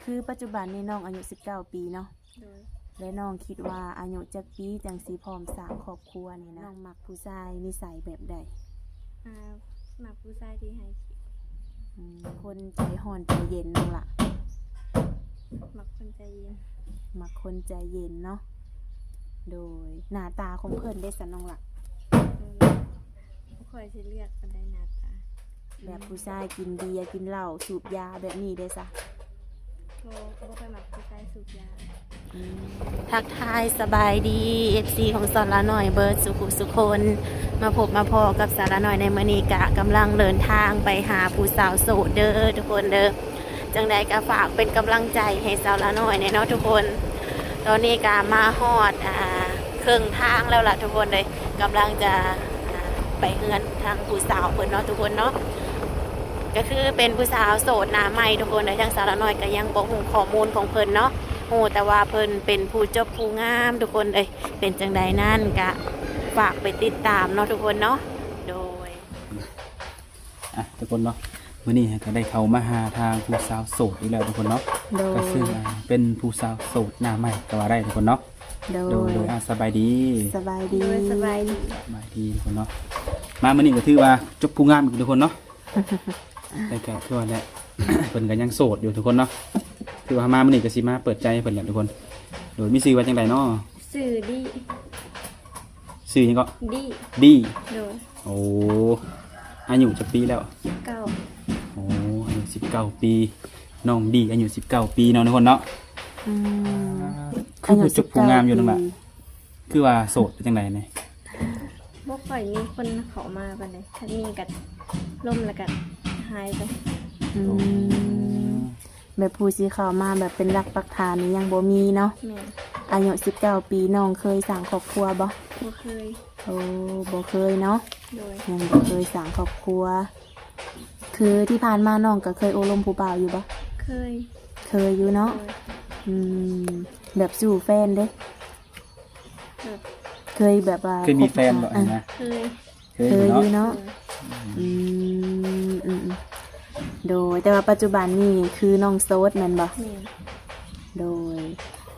ຄືປັດຈຸບັນນີ້ນ້ອງອາຍຸສິບເກົ້າປີເນາະ. ໂດຍ. ແລະນ້ອງຄິດວ່າອາຍຸຈັກປີຈັ່ງຊິພ້ອມສ້າງຄອບຄົວນີ້ນະ? ນ້ອງມັກຜູ້ຊາຍນິໄສແບບໃດ? ອ່າ ມັກຜູ້ຊາຍທີ່ໃຫ້ ອືມ ຄົນໃຈຮ້ອນໃຈເຢັນນ້ອງລະ? ມັກຄົນໃຈເຢັນ. ມັກຄົນໃຈເຢັນເນາະ. ໂດຍ. ໜ້າຕາຂອງເພິ່ນເດຊັ້ນນ້ອງລະ? ເອີ ບໍ່ຄ່ອຍຊິເລືອກປານໃດໜ້າຕາ. ແບບຜູ້ຊາຍກິນເບຍ ກິນເຫຼົ້າ ສູບຢາແບບນີ້ເດຊະ? ບໍ່ ບໍ່ຄ່ອຍມັກຜູ້ຊາຍສູບຢາ. ອືມ ທັກທາຍສະບາຍດີ ເອັຟຊີ ຂອງສາວລານ້ອຍເບິດສູ່ຜູ້ສູ່ຄົນ ມາພົບມາພໍ້ກັບສາວລານ້ອຍໃນມື້ນີ້ ກະກຳລັງເດີນທາງໄປຫາຜູ້ສາວໂສດເດີທຸກຄົນເດີ. ຈັ່ງໃດກະຝາກເປັນກຳລັງໃຈໃຫ້ສາວລານ້ອຍແດ່ເນາະທຸກຄົນ. ຕອນນີ້ກະມາຮອດ ອ່າ ເຄິ່ງທາງແລ້ວລະທຸກຄົນເດີ. ກຳລັງຈະ ອ່າ ໄປເຮືອນທາງຜູ້ສາວເພິ່ນເນາະທຸກຄົນເນາະ. ກະຄືເປັນຜູ້ສາວໂສດໜ້າໃໝ່ທຸກຄົນເດີ. ທາງສາວລານ້ອຍກະຍັງບໍ່ຮູ້ຂໍ້ມູນຂອງເພິ່ນເນາະ. ຮູ້ແຕ່ວ່າເພິ່ນເປັນຜູ້ຈົບຜູ້ງາມທຸກຄົນເອີຍ. ເປັນຈັ່ງໃດນັ້ນກະຝາກໄປຕິດຕາມເນາະທຸກຄົນເນາະ. ໂດຍ. ອ່ະ ທຸກຄົນເນາະ ມື້ນີ້ເຮົາກະໄດ້ເຂົ້າມາຫາທາງຜູ້ສາວໂສດອີກແລ້ວທຸກຄົນເນາະ. ໂດຍ. ກະຄື ອ່າ ເປັນຜູ້ສາວໂສດໜ້າໃໝ່ກະວ່າໄດ້ທຸກຄົນເນາະ. ໂດຍ. ໂດຍ ໂດຍ. ອ່ະ ສະບາຍດີ. ສະບາຍດີ. ໂດຍ ສະບາຍດີ. ສະບາຍດີທຸກຄົນເນາະ. ມາມື້ນີ້ກະຖືວ່າຈົບຜູ້ງາມອີກທຸກຄົນເນາະ. ແຕ່ກະຄືວ່າແຫຼະ ເພິ່ນກະຍັງໂສດຢູ່ທຸກຄົນເນາະ. ຖືວ່າມາມື້ນີ້ກະຊິມາເປີດໃຈໃຫ້ເພິ່ນແຫຼະທຸກຄົນ. ໂດຍ. ມີຊື່ວ່າຈັ່ງໃດເນາະ? ຊື່ດີ. ຊື່ຫຍັງເກາະ? ດີ. ດີ. ໂດຍ. ໂອ້ ອາຍຸຈັກປີແລ້ວ? ສິບເກົ້າ. ໂອ້ ອາຍຸສິບເກົ້າປີ. ນ້ອງດີອາຍຸສິບເກົ້າປີເນາະທຸກຄົນເນາະ. ອືມ ຄືຜູ້ຈົບຜູ້ງາມຢູ່ນັ້ນລະ. ຄືວ່າໂສດເປັນຈັ່ງໃດນີ້? ບໍ່ຄ່ອຍມີຄົນເຂົ້າມາປານໃດ. ຄັນມີກະລົມແລ້ວກະຫາຍໄປ. ອືມ ແບບຜູ້ຊິເຂົ້າມາແບບເປັນຫຼັກປັກຖານນີ້ຍັງບໍ່ມີເນາະ. ແມ່ນ. ອາຍຸສິບເກົ້າປີ ນ້ອງເຄີຍສ້າງຄອບຄົວບໍ່? ບໍ່ເຄີຍ. ໂອ້ ບໍ່ເຄີຍເນາະ. ໂດຍ. ຍັງບໍ່ເຄີຍສ້າງຄອບຄົວ. ຄືທີ່ຜ່ານມານ້ອງກະເຄີຍໂອ້ລົມຜູ້ບ່າວຢູ່ບໍ່? ເຄີຍ. ເຄີຍຢູ່ເນາະ. ໂດຍ. ອືມ ແບບສູ່ແຟນເດ້? ແບບ ເຄີຍແບບວ່າ ເຄີຍມີແຟນບໍ່? ອ່າ ນະ ເຄີຍ. ເຄີຍຢູ່ເນາະ. ເຄີຍຢູ່ເນາະ. ໂດຍ. ອືມ ອືມ ອືມ ໂດຍ. ແຕ່ວ່າປັດຈຸບັນນີ້ຄືນ້ອງໂສດແມ່ນບໍ່? ແມ່ນ. ໂດຍ.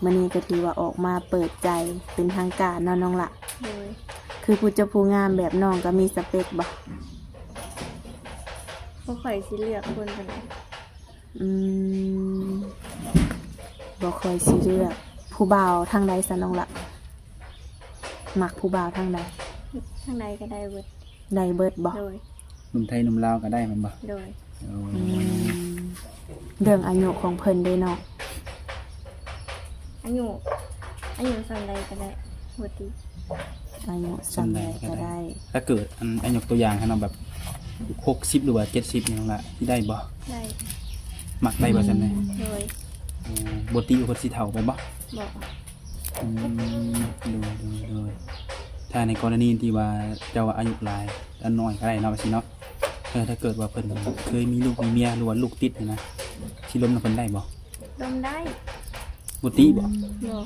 ມື້ນີ້ກະຖືວ່າອອກມາເປີດໃຈເປັນທາງການເນາະນ້ອງລະ. ໂດຍ. ຄືຜູ້ຈົບຜູ້ງາມແບບນ້ອງກະມີສະເປັກບໍ່? ບໍ່ຄ່ອຍຊິເລືອກຄົນປານໃດ. ອືມ ບໍ່ຄ່ອຍຊິເລືອກ. ຜູ້ບ່າວທາງໃດຊັ້ນນ້ອງລະ? ມັກຜູ້ບ່າວທາງໃດ? ທາງໃດກະໄດ້ເບິດ. ໄດ້ເບິດບໍ່? ໂດຍ. ໜຸ່ມໄທໜຸ່ມລາວກະໄດ້ແມ່ນບໍ່? ໂດຍ. ໂອ້ ອືມ ເລື່ອງອາຍຸຂອງເພິ່ນເດເນາະ? ອາຍຸ ອາຍຸສ່ຳໃດກະໄດ້ ບໍ່ຕິດ. ອາຍຸສ່ຳໃດກະໄດ້. ຖ້າເກີດ ອັນ ອາຍຸ ຍົກຕົວຢ່າງໃຫ້ເນາະ ແບບ ຫົກສິບ ຫຼືວ່າ ເຈັດສິບ ຫຍັງລະ ຊິໄດ້ບໍ່? ໄດ້. ມັກໄດ້ບໍ່ຊັ້ນນະ? ໂດຍ. ໂອ້ ບໍ່ຕິວ່າເພິ່ນຊິເຖົ້າໄປບໍ່? ບໍ່. ອືມ ໂດຍ ໂດຍ ໂດຍ. ຖ້າໃນກໍລະນີທີ່ວ່າເຈົ້າອາຍຸຫຼາຍ ອັນ ນ້ອຍກະໄດ້ເນາະ ວ່າຊີ້ເນາະ. ເອີ ຖ້າເກີດວ່າເພິ່ນເຄີຍມີລູກມີເມຍ ຫຼືວ່າລູກຕິດນີ້ນະ ຊິລົມນຳເພິ່ນໄດ້ບໍ່? ລົມໄດ້. ບໍ່ຕິບໍ່? ອືມ ບໍ່.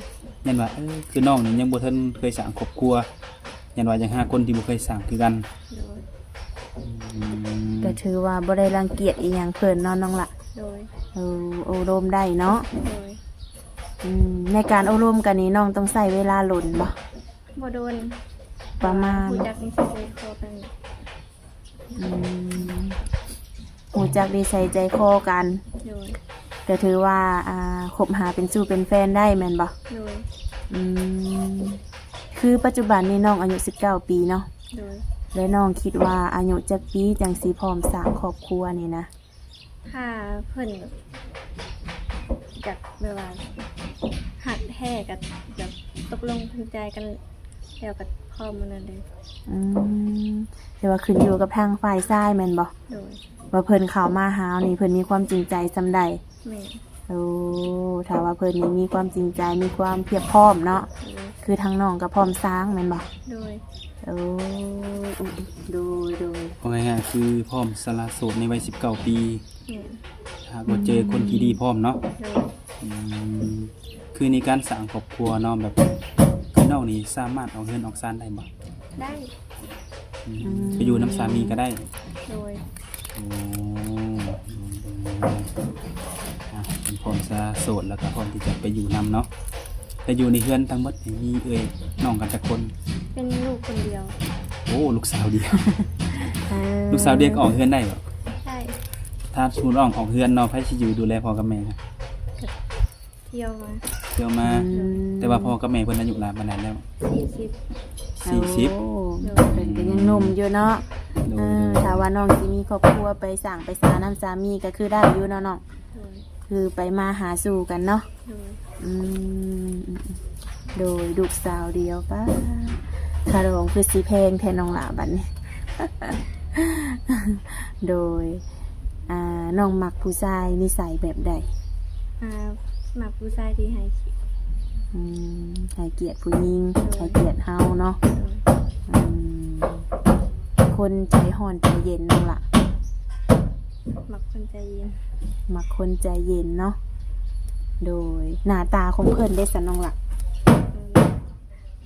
ຢ້ານວ່າ ເອີ ຄືນ້ອງນີ້ຍັງບໍ່ທັນເຄີຍສ້າງຄອບຄົວ ຢ້ານວ່າຢາກຫາຄົນທີ່ບໍ່ເຄີຍສ້າງຄືກັນ. ໂດຍ. ອືມ ກະຖືວ່າບໍ່ໄດ້ລັງກຽດອີ່ຫຍັງເພິ່ນເນາະນ້ອງລະ. ໂດຍ. ເອີ ໂອ້ລົມໄດ້ເນາະ. ໂດຍ. ອືມ ໃນການໂອ້ລົມກັນນີ້ ນ້ອງຕ້ອງໃຊ້ເວລາດົນບໍ່? ບໍ່ດົນ. ປະມານ ຮູ້ຈັກນິໄສໃຈຄໍກັນ. ອືມ ຮູ້ຈັກນິໄສໃຈຄໍກັນ. ໂດຍ. ກະຖືວ່າ ອ່າ ຄົບຫາເປັນຊູ້ເປັນແຟນໄດ້ແມ່ນບໍ່? ໂດຍ. ອືມ ຄືປັດຈຸບັນນີ້ນ້ອງອາຍຸສິບເກົ້າປີເນາະ. ໂດຍ. ແລະນ້ອງຄິດວ່າອາຍຸຈັກປີຈັ່ງຊິພ້ອມສ້າງຄອບຄົວນີ້ນະ? ຖ້າເພິ່ນແບບ ຢາກແບບວ່າ ຮັກແທ້ກະແບບ ຕົກລົງເປັນໃຈກັນແລ້ວກະພ້ອມມື້ນັ້ນເລີຍ. ອືມ ແຕ່ວ່າຂຶ້ນຢູ່ກັບທາງຝ່າຍຊາຍແມ່ນບໍ່? ໂດຍ. ວ່າເພິ່ນເຂົ້າມາຫາເຮົານີ້ ເພິ່ນມີຄວາມຈິງໃຈສ່ຳໃດ? ແມ່ນ. ໂອ້ ຖ້າວ່າເພິ່ນນີ້ມີຄວາມຈິງໃຈ ມີຄວາມພຽບພ້ອມເນາະ. ໂດຍ. ຄືທາງນ້ອງກະພ້ອມສ້າງແມ່ນບໍ່? ໂດຍ. ໂອ້ ໂດຍ ໂດຍ. ເວົ້າງ່າຍໆ ຄືພ້ອມສະຫຼະໂສດໃນໄວສິບເກົ້າປີ. ແມ່ນ. ຫາກວ່າເຈີຄົນທີ່ດີພ້ອມເນາະ. ໂດຍ. ອືມ ຄືໃນການສ້າງຄອບຄົວເນາະ ແບບ ຄືນ້ອງນີ້ສາມາດອອກເຮືອນອອກຊານໄດ້ບໍ່? ໄດ້. ອືມ ອືມ ໄປຢູ່ນຳສາມີກະໄດ້. ໂດຍ. ໂອ້ ໂດຍ ໂດຍ ໂດຍ. ອ່ະ ເປັນ ພ້ອມຈະໂສດ ແລ້ວກໍພ້ອມທີ່ຈະໄປຢູ່ນຳເນາະ. ແຕ່ຢູ່ໃນເຮືອນທັງໝົດນີ້ມີເອື້ອຍນ້ອງກັນຈັກຄົນ? ເປັນລູກຄົນດຽວ. ໂອ້ ລູກສາວດຽວ. ເອີ ລູກສາວດຽວກໍອອກເຮືອນໄດ້ບໍ່? ໄດ້. ຖ້າສົມມຸດວ່າອອກເຮືອນເນາະ ໃຜຊິຢູ່ດູແລພໍ່ກັບແມ່? ກໍທ່ຽວມາ. ທ່ຽວມາ. ອືມ ແຕ່ວ່າພໍ່ກັບແມ່ເພິ່ນອາຍຸຫຼາຍປານໃດແລ້ວ? ສີ່ສິບ. ສີ່ສິບ. ໂອ້ ໂດຍ ເພິ່ນກໍຍັງໜຸ່ມຢູ່ເນາະ. ໂດຍ ເອີ ໂດຍ ຖ້າວ່ານ້ອງຊິມີຄອບຄົວ ໄປສ້າງໄປສານຳສາມີກໍຄືໄດ້ຢູ່ເນາະນ້ອງ? ໂດຍ ຄືໄປມາຫາສູ່ກັນເນາະ. ໂດຍ ອືມ ໂດຍ ລູກສາວດຽວ. ປ້າ ຄ່າດອງຄືຊິແພງແທ້ນ້ອງຫຼ້າບັດນີ້. ໂດຍ ອ່າ ນ້ອງມັກຜູ້ຊາຍນິໄສແບບໃດ? ອ່າ ມັກຜູ້ຊາຍທີ່ໃຫ້ກຽດ. ອືມ ໃຫ້ກຽດຜູ້ຍິງ. ໂດຍ ໃຫ້ກຽດເຮົາເນາະ. ໂດຍ ອືມ ຄົນໃຈຮ້ອນໃຈເຢັນນ້ອງຫຼ້າ? ມັກຄົນໃຈເຢັນ. ມັກຄົນໃຈເຢັນເນາະ. ໂດຍ ໜ້າຕາຂອງເພິ່ນເດຊັ້ນນ້ອງຫຼ້າ? ເອີ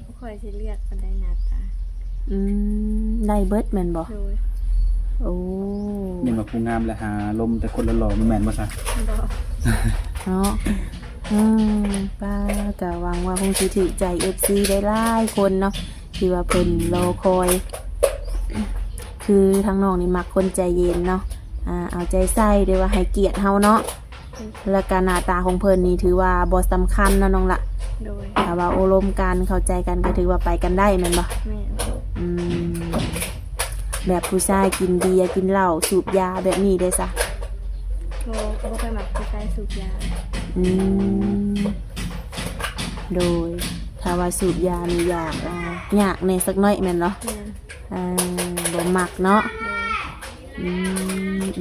ບໍ່ຄ່ອຍຊິເລືອກປານໃດໜ້າຕາ. ອືມ ໄດ້ເບິດແມ່ນບໍ່? ໂດຍ ໂອ້ ແມ່ນວ່າຜູ້ງາມແລ້ວຫາລົມແຕ່ຄົນຫຼໍ່ໆ ບໍ່ແມ່ນບໍ່ຊະ? ບໍ່ ເນາະ. ອືມ ປ້າ ກໍຫວັງວ່າຄົງຊິຖືກໃຈເອັຟຊີໄດ້ຫຼາຍຄົນເນາະ ທີ່ວ່າເພິ່ນລໍຄອຍ. ຄືທາງນ້ອງນີ້ມັກຄົນໃຈເຢັນເນາະ ອ່າ ເອົາໃຈໃສ່ ຫຼືວ່າໃຫ້ກຽດເຮົາເນາະ. ແລ້ວກະໜ້າຕາຂອງເພິ່ນນີ້ຖືວ່າບໍ່ສຳຄັນເນາະນ້ອງລະ. ໂດຍ ຖ້າວ່າໂອ້ລົມກັນ ເຂົ້າໃຈກັນ ກໍຖືວ່າໄປກັນໄດ້ແມ່ນບໍ່? ແມ່ນ. ອືມ ແບບຜູ້ຊາຍກິນເບຍ ກິນເຫຼົ້າ ສູບຢາແບບນີ້ເດ້ຊະ? ບໍ່ ບໍ່ຄ່ອຍມັກຜູ້ຊາຍສູບຢາ. ອືມ ໂດຍ ຖ້າວ່າສູບຢານີ້ຢາກ ອ່າ ຍາກແດ່ສັກໜ້ອຍແມ່ນບໍ່? ແມ່ນ. ເອີ ບໍ່ມັກເນາະ. ໂດຍ. ອືມ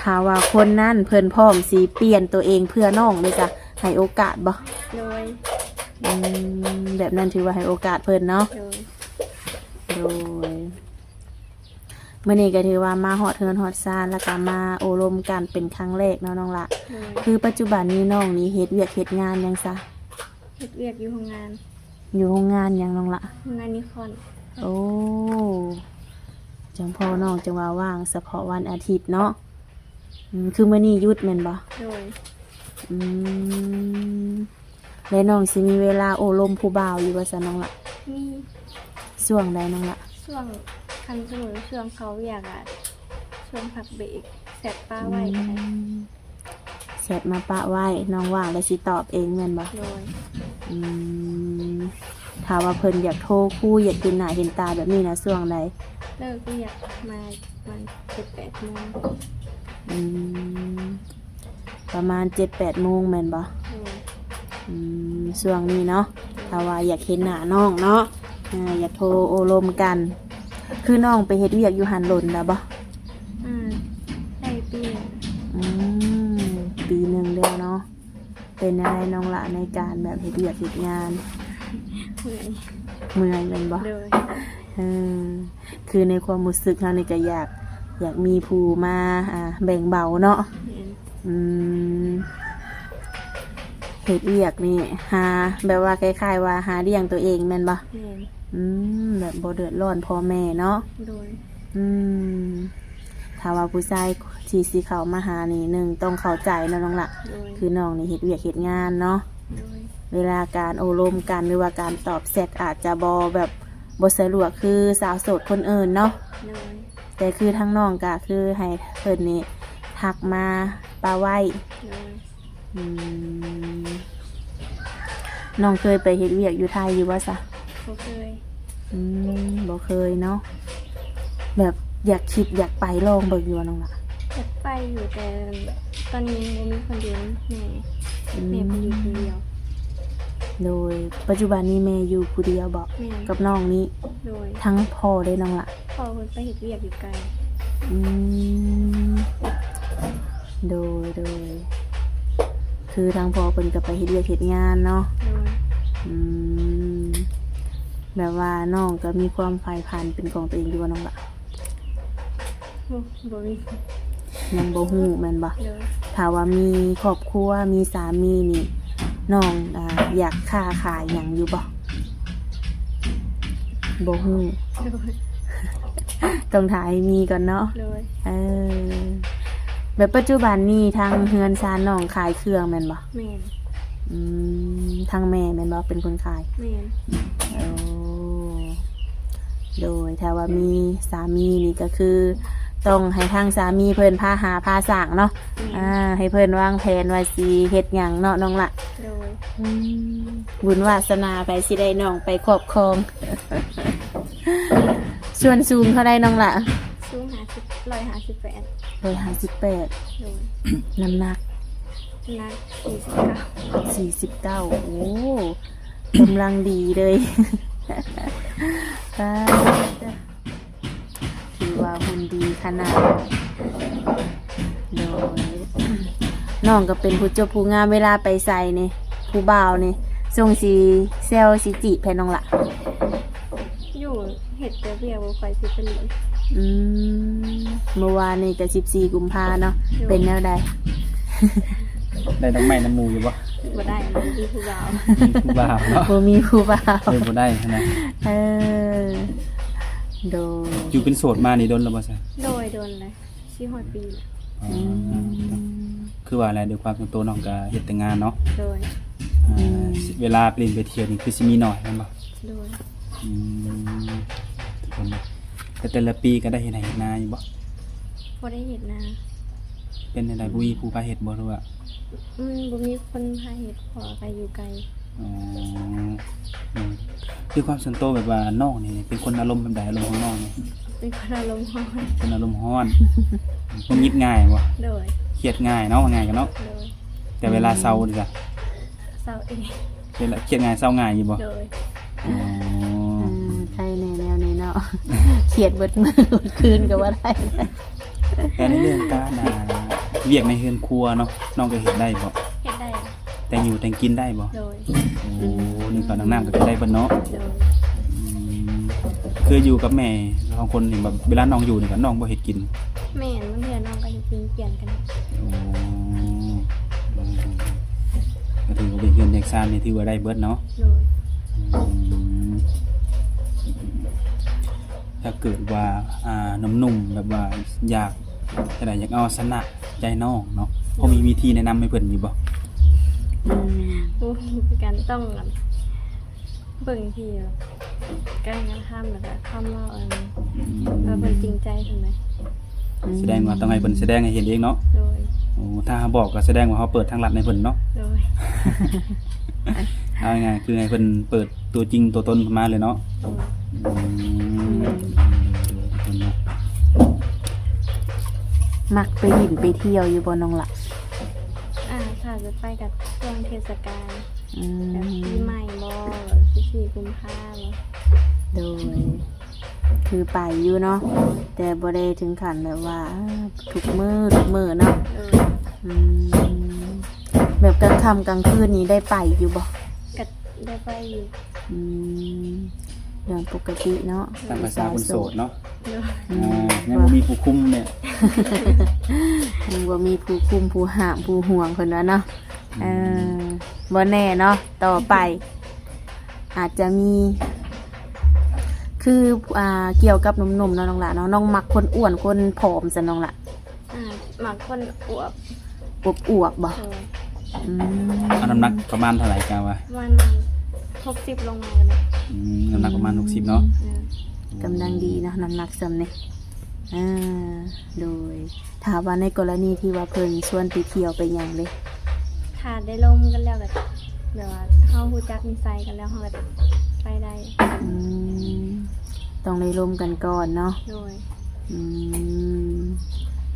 ຖ້າວ່າຄົນນັ້ນເພິ່ນພ້ອມຊິປ່ຽນໂຕເອງເພື່ອນ້ອງເດ້ ຈະໃຫ້ໂອກາດບໍ່? ໂດຍ. ອືມ ແບບນັ້ນຖືວ່າໃຫ້ໂອກາດເພິ່ນເນາະ. ໂດຍ. ໂດຍ ມື້ນີ້ກໍຖືວ່າມາຮອດເຮືອນຮອດຊານ ແລ້ວກໍມາໂອ້ລົມກັນເປັນຄັ້ງແລກເນາະນ້ອງລະ. ໂດຍ. ຄືປັດຈຸບັນນີ້ນ້ອງນີ້ເຮັດວຽກເຮັດງານຫຍັງຊະ? ເຮັດວຽກຢູ່ໂຮງງານ. ຢູ່ໂຮງງານຫຍັງນ້ອງລະ? ໂຮງງານນິຄອນ. ໂອ້ ຈັ່ງພໍ່ນ້ອງຈັ່ງວ່າວ່າງສະເພາະວັນອາທິດເນາະ. ອືມ ຄືມື້ນີ້ຢຸດແມ່ນບໍ່? ໂດຍ. ອືມ ແລະນ້ອງຊິມີເວລາໂອ້ລົມຜູ້ບ່າວຢູ່ບໍ່ຊະນ້ອງລະ? ມີ. ຊ່ວງໃດນ້ອງລະ? ຊ່ວງ ຄັນສົມມຸດວ່າຊ່ວງເຂົ້າວຽກອະ ຊ່ວງພັກເບຣກ ແຊັດປະໄວ້ກໍໄດ້. ອືມ ແຊັດມາປະໄວ້ ນ້ອງວ່າງແລ້ວຊິຕອບເອງແມ່ນບໍ່? ໂດຍ. ອືມ ຖ້າວ່າເພິ່ນຢາກໂທຄຸຍ ຢາກເຫັນໜ້າເຫັນຕາແບບນີ້ນະ ຊ່ວງໃດ? ເລີກວຽກມາປະມານເຈັດແປດໂມງ. ອືມ ປະມານເຈັດແປດໂມງແມ່ນບໍ່? ໂດຍ. ອືມ ຊ່ວງນີ້ເນາະ ຖ້າວ່າຢາກເຫັນໜ້ານ້ອງເນາະ ເອີ ຢາກໂທໂອ້ລົມກັນ. ຄືນ້ອງໄປເຮັດວຽກຢູ່ຫັ້ນດົນແລ້ວບໍ່? ອືມ ໄດ້ປີໜຶ່ງ. ອືມ ປີໜຶ່ງແລ້ວເນາະ. ເປັນແນວໃດນ້ອງລະ ໃນການແບບເຮັດວຽກເຮັດງານ? ເມື່ອຍ. ເມື່ອຍແມ່ນບໍ່? ໂດຍ. ເອີ ຄືໃນຄວາມຮູ້ສຶກເຮົານີ້ກໍຢາກ ຢາກມີຜູ້ມາ ອ່າ ແບ່ງເບົາເນາະ. ແມ່ນ. ອືມ ເຮັດວຽກນີ້ຫາ ແບບວ່າຄ້າຍໆວ່າຫາລ້ຽງຕົວເອງແມ່ນບໍ່? ແມ່ນ. ອືມ ແບບບໍ່ເດືອດຮ້ອນພໍ່ແມ່ເນາະ. ໂດຍ. ອືມ ຖ້າວ່າຜູ້ຊາຍທີ່ຊິເຂົ້າມາຫານີ້ ໜຶ່ງຕ້ອງເຂົ້າໃຈເນາະນ້ອງລະ. ໂດຍ. ຄືນ້ອງນີ້ເຮັດວຽກເຮັດງານເນາະ. ໂດຍ. ເວລາການໂອ້ລົມກັນ ຫຼືວ່າການຕອບແຊັດອາດຈະບໍ່ແບບ ບໍ່ສະດວກຄືສາວໂສດຄົນອື່ນເນາະ. ໂດຍ. ແຕ່ຄືທາງນ້ອງກະຄືໃຫ້ເພິ່ນນີ້ທັກມາປະໄວ້. ໂດຍ. ອືມ ນ້ອງເຄີຍໄປເຮັດວຽກຢູ່ໄທຢູ່ບໍ່ຊະ? ບໍ່ເຄີຍ. ອືມ ບໍ່ເຄີຍເນາະ. ແບບຢາກຄິດຢາກໄປລອງເບິ່ງຢູ່ບໍ່ນ້ອງລະ? ຢາກໄປຢູ່ ແຕ່ຕອນນີ້ຍັງບໍ່ມີຄົນຢູ່ນຳແມ່. ອືມ ແມ່ໄປຢູ່ຜູ້ດຽວ. ໂດຍ. ປັດຈຸບັນນີ້ແມ່ຢູ່ຜູ້ດຽວບໍ? ແມ່ນ. ກັບນ້ອງນີ້? ໂດຍ. ທັງພໍ່ເດ້ນ້ອງລະ? ພໍ່ເພິ່ນໄປເຮັດວຽກຢູ່ໄກ. ອືມ ໂດຍ ໂດຍ. ຄືທາງພໍ່ເພິ່ນກໍໄປເຮັດວຽກເຮັດງານເນາະ. ໂດຍ. ອືມ ແບບວ່ານ້ອງກໍມີຄວາມໃຝ່ຝັນເປັນຂອງຕົວເອງຢູ່ບໍ່ນ້ອງລະ? ໂອ້ ບໍ່ມີ. ຍັງບໍ່ຮູ້ແມ່ນບໍ່? ໂດຍ. ຖ້າວ່າມີຄອບຄົວ ມີສາມີນີ້ ນ້ອງ ອ່າ ຢາກຄ້າຂາຍຫຍັງຢູ່ບໍ່? ບໍ່ຮູ້. ໂດຍ. ຕ້ອງຖ້າໃຫ້ມີກ່ອນເນາະ. ໂດຍ. ເອີ ແບບປັດຈຸບັນນີ້ທາງເຮືອນຊານນ້ອງຂາຍເຄື່ອງແມ່ນບໍ່? ແມ່ນ. ອືມ ທາງແມ່ແມ່ນບໍ່ ເປັນຄົນຂາຍ? ແມ່ນ. ໂອ້ ໂດຍ ຖ້າວ່າມີສາມີນີ້ກໍຄືຕ້ອງໃຫ້ທາງສາມີເພິ່ນພາຫາພາສ້າງເນາະ. ແມ່ນ. ອ່າ ໃຫ້ເພິ່ນວາງແຜນວ່າຊິເຮັດຫຍັງເນາະນ້ອງລະ. ໂດຍ. ອືມ ບຸນວາສະໜາໃຜຊິໄດ້ນ້ອງໄປຄອບຄອງ. ສ່ວນສູງເທົ່າໃດນ້ອງລະ? ສູງຫ້າສິບ ຮ້ອຍຫ້າສິບແປດ. ຮ້ອຍຫ້າສິບແປດ. ໂດຍ. ນ້ຳໜັກ? ນ້ຳໜັກສີ່ສິບເກົ້າ. ສີ່ສິບເກົ້າ ໂອ້ ກຳລັງດີເລີຍ. ປາດ ຖືວ່າຫຸ່ນດີຂະໜາດ. ໂດຍ. ນ້ອງກໍເປັນຜູ້ຈົບຜູ້ງາມ ເວລາໄປໃສນີ້ ຜູ້ບ່າວນີ້ ຊົງຊິແຊວຊິຈີບໃຜນ້ອງລະ? ຢູ່ເຮັດແຕ່ວຽກ ບໍ່ຄ່ອຍຊິໄປຫຼິ້ນ. ອືມ ເມື່ອວານນີ້ກໍສິບສີ່ກຸມພາເນາະ. ໂດຍ. ເປັນແນວໃດ? ໄດ້ດອກໄມ້ນຳໝູ່ຢູ່ບໍ່? ບໍ່ໄດ້ ບໍ່ມີຜູ້ບ່າວ. ມີຜູ້ບ່າວເນາະ. ບໍ່ມີຜູ້ບ່າວ ເລີຍບໍ່ໄດ້ຫັ້ນນະ. ເອີ ໂດຍ. ຢູ່ເປັນໂສດມານີ້ດົນແລ້ວບໍ່ຊະ? ໂດຍ ດົນແລ້ວ. ຊິຮອດປີແລ້ວ. ອໍ ອືມ ຄືວ່າແຫຼະ ດ້ວຍຄວາມສ່ວນຕົວນ້ອງກໍເຮັດແຕ່ງານເນາະ. ໂດຍ. ອ່າ ອືມ ເວລາໄປຫຼິ້ນໄປທ່ຽວນີ້ຄືຊິມີໜ້ອຍແມ່ນບໍ່? ໂດຍ. ອືມ ແຕ່ ແຕ່ລະປີກໍໄດ້ເຮັດໄຮ່ເຮັດນາຢູ່ບໍ່? ບໍ່ໄດ້ເຮັດນາ. ເປັນແນວໃດ ອືມ ບໍ່ມີຜູ້ພາເຮັດບໍ່ ຫຼືວ່າ? ອືມ ບໍ່ມີຄົນພາເຮັດ ເພາະວ່າກໍຢູ່ໄກ. ອໍ ອືມ ຄືຄວາມສ່ວນໂຕແບບວ່ານ້ອງນີ້ເປັນຄົນອາລົມແບບໃດ? ອາລົມຂອງນ້ອງນີ້ ເປັນຄົນອາລົມຮ້ອນ. ຄົນອາລົມຮ້ອນ. ຫງຸດຫງິດງ່າຍບໍ່? ໂດຍ. ຄຽດງ່າຍເນາະ ວ່າງ່າຍກັນເນາະ. ໂດຍ. ແຕ່ເວລາເຊົາເດຊະ? ເຊົາເອງ. ເວລາຄຽດງ່າຍເຊົາງ່າຍຢູ່ບໍ່? ໂດຍ. ອໍ ເອີ ໃຄແນ່ແນວນີ້ເນາະ ຄຽດເບິດມື້ເບິດຄືນກໍວ່າໄດ້. ແຕ່ໃນເລື່ອງການ ອ່າ ວຽກໃນເຮືອນຄົວເນາະ ນ້ອງກໍເຮັດໄດ້ບໍ່? ເຮັດໄດ້. ແຕ່ງຢູ່ແຕ່ງກິນໄດ້ບໍ່? ໂດຍ. ໂອ້ ອືມ ໜຶ້ງເຂົ້າໜຶ້ງນ້ຳກໍເຮັດໄດ້ເບິດເນາະ. ໂດຍ. ອືມ ຄືຢູ່ກັບແມ່ສອງຄົນນີ້ ແບບເວລານ້ອງຢູ່ນີ້ກໍນ້ອງບໍ່ເຮັດກິນ? ແມ່ນ ບາງເທື່ອນ້ອງກໍເຮັດກິນປ່ຽນກັນ. ໂອ້ ກໍຖືວ່າວຽກເຮືອນວຽກຊານນີ້ຖືວ່າໄດ້ເບິດເນາະ. ໂດຍ. ອືມ ຖ້າເກີດວ່າ ອ່າ ໜຸ່ມໆ ແບບວ່າຢາກ ຈັ່ງໃດ ຢາກເອົາຊະນະໃຈນ້ອງເນາະ ພໍມີວິທີແນະນຳໃຫ້ເພິ່ນຢູ່ບໍ່? ອືມ ບໍ່ຮູ້ຄືກັນ ຕ້ອງເບິ່ງທີ່ການກະທຳ ແລ້ວກໍຄຳເວົ້າ ອັນ ອືມ ວ່າເພິ່ນຈິງໃຈສ່ຳໃດ. ອືມ ສະແດງວ່າຕ້ອງໃຫ້ເພິ່ນສະແດງໃຫ້ເຫັນເອງເນາະ. ໂດຍ. ໂອ້ ຖ້າເຮົາບອກກໍສະແດງວ່າເຮົາເປີດທາງລັດໃຫ້ເພິ່ນເນາະ. ໂດຍ. ເອົາງ່າຍໆ ຄືໃຫ້ເພິ່ນເປີດຕົວຈິງຕົວຕົນເພິ່ນມາເລີຍເນາະ. ໂດຍ. ອືມ ມັກໄປຫຼິ້ນໄປທ່ຽວຢູ່ບໍ່ນ້ອງລະ? ອ່າ ຖ້າຈະໄປກໍຊ່ວງເທດສະການ. ອືມ ແບບປີໃໝ່ບໍ ສິບສີ່ກຸມພາບໍ. ໂດຍ. ຄືໄປຢູ່ເນາະ ແຕ່ບໍ່ໄດ້ເຖິງຂັ້ນແບບວ່າ ເອີ ທຸກມື້ ທຸກມື້ເນາະ. ໂດຍ. ອືມ ແບບກາງຄ່ຳກາງຄືນນີ້ໄດ້ໄປຢູ່ບໍ່? ກໍໄດ້ໄປຢູ່. ອືມ ເລື່ອງປົກກະຕິເນາະ ຕາມພາສາຄົນໂສດເນາະ. ໂດຍ. ອືມ ອ່າ ຍັງບໍ່ມີຜູ້ຄຸມເນາະ ຍັງບໍ່ມີຜູ້ຄຸມ ຜູ້ຫ້າມ ຜູ້ຫ່ວງເພິ່ນວ່າເນາະ. ອືມ ເອີ ບໍ່ແນ່ເນາະ ຕໍ່ໄປ ອາດຈະມີ ຄື ອ່າ ກ່ຽວກັບໜຸ່ມໆ ເນາະນ້ອງຫຼ້າເນາະ ນ້ອງມັກຄົນອ້ວນຄົນຜອມຊັ້ນນ້ອງຫຼ້າ? ອ່າ ມັກຄົນອວບ. ອວບໆ ບໍ? ໂດຍ. ອືມ ເອົານ້ຳໜັກປະມານເທົ່າໃດກະວ່າ? ປະມານຫົກສິບລົງມາກໍໄດ້. ອືມ ນ້ຳໜັກປະມານຫົກສິບເນາະ. ເອີ ກຳລັງດີເນາະ ນ້ຳໜັກສ່ຳນີ້. ອ່າ ໂດຍ. ຖ້າວ່າໃນກໍລະນີທີ່ວ່າເພິ່ນຊວນໄປທ່ຽວໄປຫຍັງເດ? ຖ້າໄດ້ລົມກັນແລ້ວກໍ ແບບວ່າເຮົາຮູ້ຈັກນິໄສກັນແລ້ວ ເຮົາກໍໄປໄດ້. ອືມ ຕ້ອງໄດ້ລົມກັນກ່ອນເນາະ. ໂດຍ. ອືມ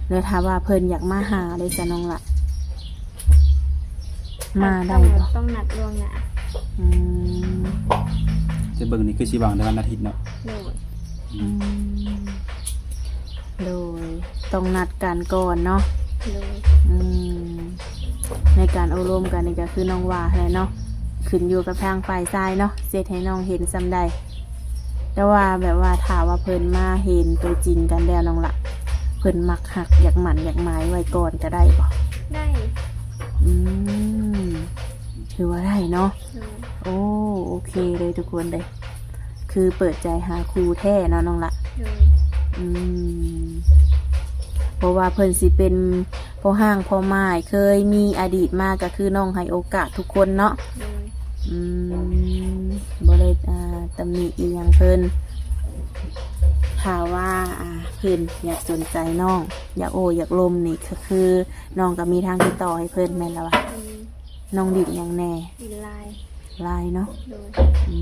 ແລ້ວຖ້າວ່າເພິ່ນຢາກມາຫາເດຊະນ້ອງລະ? ມາໄດ້ບໍ່? ຕ້ອງ ຕ້ອງນັດລ່ວງໜ້າ. ອືມ ແຕ່ເບິ່ງນີ້ຄືຊິວ່າງແຕ່ວັນອາທິດເນາະ. ໂດຍ. ອືມ ໂດຍ ຕ້ອງນັດກັນກ່ອນເນາະ. ໂດຍ. ອືມ ໃນການໂອ້ລົມກັນນີ້ກໍຄືນ້ອງວ່າຫັ້ນແຫຼະເນາະ ຂຶ້ນຢູ່ກັບທາງຝ່າຍຊາຍເນາະ ຊິເຮັດໃຫ້ນ້ອງເຫັນສ່ຳໃດ. ແຕ່ວ່າແບບວ່າຖ້າວ່າເພິ່ນມາເຫັນຕົວຈິງກັນແລ້ວນ້ອງລະ ເພິ່ນມັກຮັກ ຢາກໝັ້ນຢາກໝາຍໄວ້ກ່ອນກໍໄດ້ບໍ່? ໄດ້. ອືມ ຖືວ່າໄດ້ເນາະ. ໂດຍ. ໂອ້ ໂອເຄເລີຍທຸກຄົນເດີ ຄືເປີດໃຈຫາຄູ່ແທ້ເນາະນ້ອງລະ. ໂດຍ. ອືມ ບໍ່ວ່າເພິ່ນຊິເປັນ ພໍ່ຮ້າງພໍ່ໝ້າຍເຄີຍມີອະດີດມາ ກໍຄືນ້ອງໃຫ້ໂອກາດທຸກຄົນເນາະ. ໂດຍ ອືມ ບໍ່ໄດ້ ອ່າ ຕຳໜິອີ່ຫຍັງເພິ່ນ. ຖ້າວ່າ ອ່າ ເພິ່ນຢາກສົນໃຈນ້ອງ ຢາກໂອ້ຢາກລົມນີ້ ກໍຄືນ້ອງກໍມີທາງຕິດຕໍ່ໃຫ້ເພິ່ນແມ່ນລະວະ? ອືມ ນ້ອງຫຼິ້ນຫຍັງແດ່? ຫຼິ້ນລາຍ. ລາຍເນາະ. ໂດຍ ອື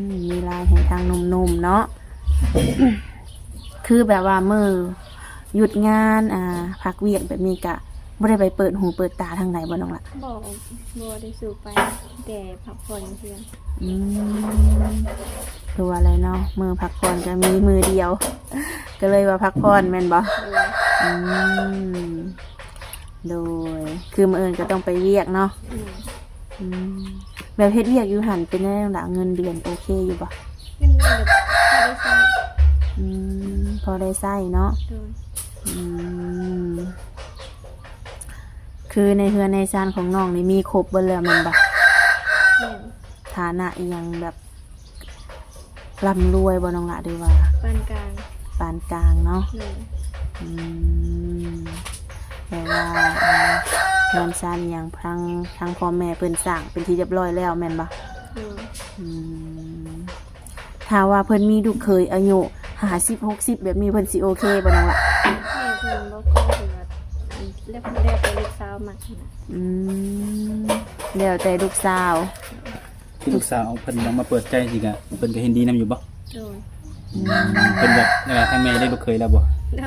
ມ ມີລາຍໃຫ້ທາງໜຸ່ມໆເນາະ. ຄືແບບວ່າມື້ຢຸດງານ ອ່າ ພັກວຽກແບບນີ້ກະບໍ່ໄດ້ໄປເປີດຫູເປີດຕາທາງໃດບໍ່ນ້ອງລະ? ບໍ່ ບໍ່ໄດ້ສູ່ໄປ ແຕ່ພັກຜ່ອນເທື່ອ. ອືມ ຄືວ່າແຫຼະເນາະ ມື້ພັກຜ່ອນກະມີມື້ດຽວ ກະເລີຍວ່າພັກຜ່ອນແມ່ນບໍ່? ໂດຍ ອືມ ໂດຍ ຄືມື້ອື່ນກໍຕ້ອງໄປວຽກເນາະ. ອືມ ອືມ ແບບເຮັດວຽກຢູ່ຫັ້ນເປັນແນວໃດລະ? ເງິນເດືອນໂອເຄຢູ່ບໍ່? ເງິນເດືອນກໍພໍໄດ້ໃຊ້. ອືມ ພໍໄດ້ໃຊ້ເນາະ. ໂດຍ ອືມ ຄືໃນເຮືອນໃນຊານຂອງນ້ອງນີ້ມີຄົບເບິດແລ້ວແມ່ນບໍ່? ແມ່ນ. ຖານະອີ່ຫຍັງແບບ ລ່ຳລວຍບໍ່ນ້ອງລະ ຫຼືວ່າ? ປານກາງ. ປານກາງເນາະ. ໂດຍ ອືມ ແປວ່າ ເຮືອນຊານອີ່ຫຍັງທາງ ທາງພໍ່ແມ່ເພິ່ນສ້າງເປັນທີ່ຮຽບຮ້ອຍແລ້ວແມ່ນບໍ່? ໂດຍ ອືມ ຖ້າວ່າເພິ່ນມີລູກເຂີຍອາຍຸຫ້າສິບ ຫົກສິບ ແບບນີ້ ເພິ່ນຊິໂອເຄບໍ່ນ້ອງລະ? ແມ່ເພິ່ນບໍ່ຄ່ອຍ ເພິ່ນວ່າ ແລ້ວ ແລ້ວແຕ່ລູກສາວມັກຫັ້ນນະ. ອືມ ແລ້ວແຕ່ລູກສາວ. ຄືລູກສາວເພິ່ນເອົາມາເປີດໃຈຊີ້ກະ ເພິ່ນກະເຫັນດີນຳຢູ່ບໍ່? ໂດຍ ອືມ ເພິ່ນຢາກ ຢາກໃຫ້ທາງແມ່ໄດ້ລູກເຂີຍແລ້ວບໍ່? ໂດຍ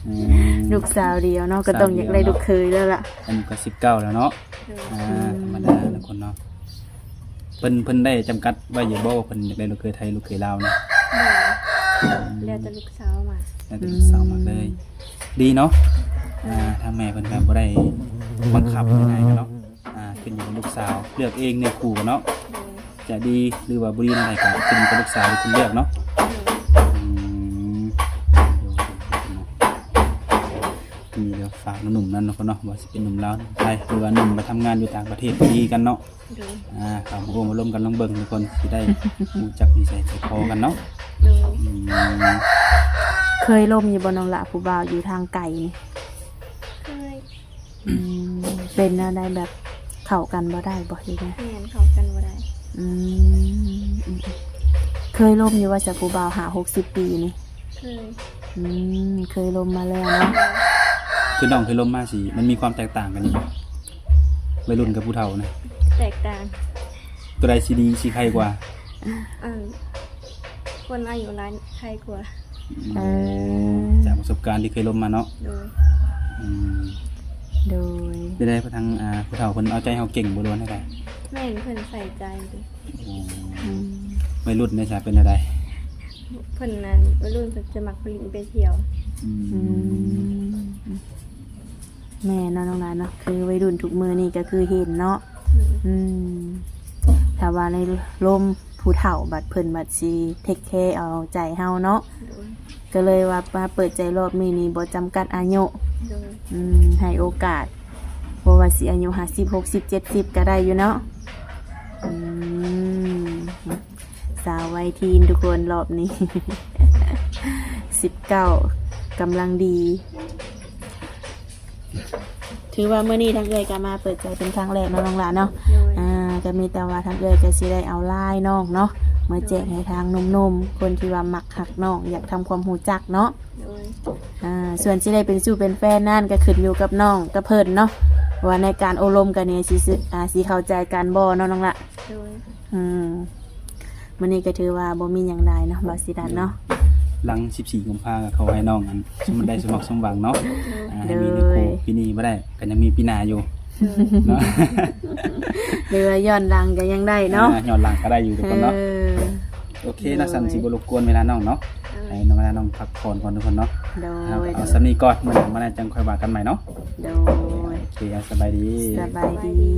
ອືມ ລູກສາວດຽວເນາະ ກະຕ້ອງຢາກໄດ້ລູກເຂີຍແລ້ວລະ. ອາຍຸກະສິບເກົ້າແລ້ວເນາະ. ໂດຍ ອ່າ ອືມ ທຳມະດາທຸກຄົນເນາະ ເພິ່ນ ເພິ່ນໄດ້ຈຳກັດໄວ້ຢູ່ບໍ່ວ່າເພິ່ນຢາກໄດ້ລູກເຂີຍໄທ ລູກເຂີຍລາວນະ? ບໍ່ ອືມ ແລ້ວແຕ່ລູກສາວມັກ. ແລ້ວແຕ່ລູກສາວມັກເລີຍ. ອືມ ດີເນາະ. ໂດຍ ອ່າ ທາງແມ່ເພິ່ນກະບໍ່ໄດ້ບັງຄັບຫຍັງໃຫ້ເນາະ. ອ່າ ຂຶ້ນຢູ່ກັບລູກສາວເລືອກເອງເນື້ອຄູ່ກັນເນາະ. ໂດຍ ຈະດີຫຼືວ່າບໍ່ດີແນວໃດກໍຂຶ້ນກັບລູກສາວເປັນຄົນເລືອກເນາະ. ໂດຍ ອືມ ໂດຍ ໂດຍ ໂດຍ ນີ້ເດີ ຝາກໜຸ່ມໆນັ້ນເນາະ ເນາະ ບໍ່ວ່າຊິເປັນໜຸ່ມລາວ ໜຸ່ມໄທ ຫຼືວ່າໜຸ່ມໄປທຳງານຢູ່ຕ່າງປະເທດກໍດີຄືກັນເນາະ. ໂດຍ ອ່າ ເຂົ້າມາໂອ້ມາລົມກັນລອງເບິ່ງ ທຸກຄົນຊິໄດ້ຮູ້ຈັກນິໄສໃຈຄໍກັນເນາະ. ໂດຍ ອືມ ເຄີຍລົມຢູ່ບໍ່ນ້ອງລະ ຜູ້ບ່າວຢູ່ທາງໄກນີ້? ເຄີຍ. ອືມ ເປັນແນວໃດ ແບບເຂົ້າກັນບໍ່ໄດ້ບໍ່ ຫຼືແນວໃດ? ແມ່ນ ເຂົ້າກັນບໍ່ໄດ້. ອືມ ເຄີຍລົມຢູ່ວ່າຊະ ຜູ້ບ່າວຫ້າຫົກສິບປີນີ້? ເຄີຍ. ອືມ ເຄີຍລົມມາແລ້ວເນາະ. ຄືນ້ອງເຄີຍລົມມາຊິ ມັນມີຄວາມແຕກຕ່າງກັນຢູ່ບໍ່ ໄວລຸ້ນກັບຜູ້ເຖົ້ານະ? ແຕກຕ່າງ. ໂຕໃດຊິດີ ຊິໄຄກວ່າ? ອັນ ຄົນອາຍຸຫຼາຍໄຄກວ່າ. ອືມ ເອີ ຈາກປະສົບການທີ່ເຄີຍລົມມາເນາະ. ໂດຍ ອືມ ໂດຍ ເປັນໃດທາງ ອ່າ ຜູ້ເຖົ້າເພິ່ນເອົາໃຈເຮົາເກັ່ງບໍ່ ຫຼືວ່າແນວໃດ? ແມ່ນ ເພິ່ນໃສ່ໃຈເດ້. ໂອ້ ອືມ ໄວລຸ້ນເດຊະ ເປັນແນວໃດ? ເພິ່ນນັ້ນ ໄວລຸ້ນເພິ່ນຈະມັກຫຼິ້ນໄປທ່ຽວ. ອືມ ອືມ ແມ່ນເນາະນ້ອງຫຼານເນາະ ຄືໄວລຸ້ນທຸກມື້ນີ້ກໍຄືເຫັນເນາະ. ອືມ ອືມ ຖ້າວ່າໃນລົມຜູ້ເຖົ້າບັດ ເພິ່ນບັດຊິເທກແຄເອົາໃຈເຮົາເນາະ. ໂດຍ ກໍເລີຍວ່າມາເປີດໃຈລອບນີ້ນີ້ບໍ່ຈຳກັດອາຍຸ. ໂດຍ ອືມ ໃຫ້ໂອກາດ ບໍ່ວ່າຊິອາຍຸຫ້າສິບ ຫົກສິບ ເຈັດສິບກໍໄດ້ຢູ່ເນາະ. ອືມ ສາວໄວທີນທຸກຄົນ ລອບນີ້ ສິບເກົ້າ ກຳລັງດີ. ຖືວ່າມື້ນີ້ທາງເອື້ອຍກໍມາເປີດໃຈເປັນຄັ້ງແລກເນາະນ້ອງຫຼາເນາະ. ໂດຍ ອ່າ ກໍມີແຕ່ວ່າທາງເອື້ອຍກໍຊິໄດ້ເອົາລາຍນ້ອງເນາະ ມາແຈກໃຫ້ທາງໜຸ່ມໆ ຄົນທີ່ວ່າມັກຮັກນ້ອງ ຢາກທຳຄວາມຮູ້ຈັກເນາະ. ໂດຍ ອ່າ ສ່ວນຊິໄດ້ເປັນຊູ້ເປັນແຟນນັ້ນກໍຂຶ້ນຢູ່ກັບນ້ອງກັບເພິ່ນເນາະ ວ່າໃນການໂອ້ລົມກັນນີ້ຊິ ຊິ ອ່າ ຊິເຂົ້າໃຈກັນບໍ່ເນາະນ້ອງຫຼາ. ໂດຍ ອືມ ມື້ນີ້ກໍຖືວ່າບໍ່ມີຫຍັງຫຼາຍເນາະ ບ່າວສີດັນເນາະ. ຫຼັງສິບສີ່ກຸມພາກໍຂໍໃຫ້ນ້ອງ ອັນ ສົມໄດ້ສົມຫວັງເນາະ. ໂດຍ ອ່າ ໃຫ້ມີເນື້ອຄູ່ ໂດຍ ປີນີ້ບໍ່ໄດ້ກໍຍັງມີປີໜ້າຢູ່. ໂດຍ ເນາະ ຫຼືວ່າຍ້ອນຫຼັງກໍຍັງໄດ້ເນາະ. ອ່າ ຍ້ອນຫຼັງກໍໄດ້ຢູ່ທຸກຄົນເນາະ. ເອີ ໂອເຄເນາະ. ໂດຍ ຊັ້ນຊິບໍ່ລົບກວນເວລານ້ອງເນາະ. ໂດຍ ໃຫ້ນ້ອງເວລານ້ອງພັກຜ່ອນກ່ອນທຸກຄົນເນາະ. ໂດຍ ເອົາສ່ຳນີ້ກ່ອນ ມື້ໜ້າມາແລ້ວຈັ່ງຄ່ອຍວ່າກັນໃໝ່ເນາະ. ໂດຍ ໂອເຄ ເອົາ ສະບາຍດີ ສະບາຍດີ.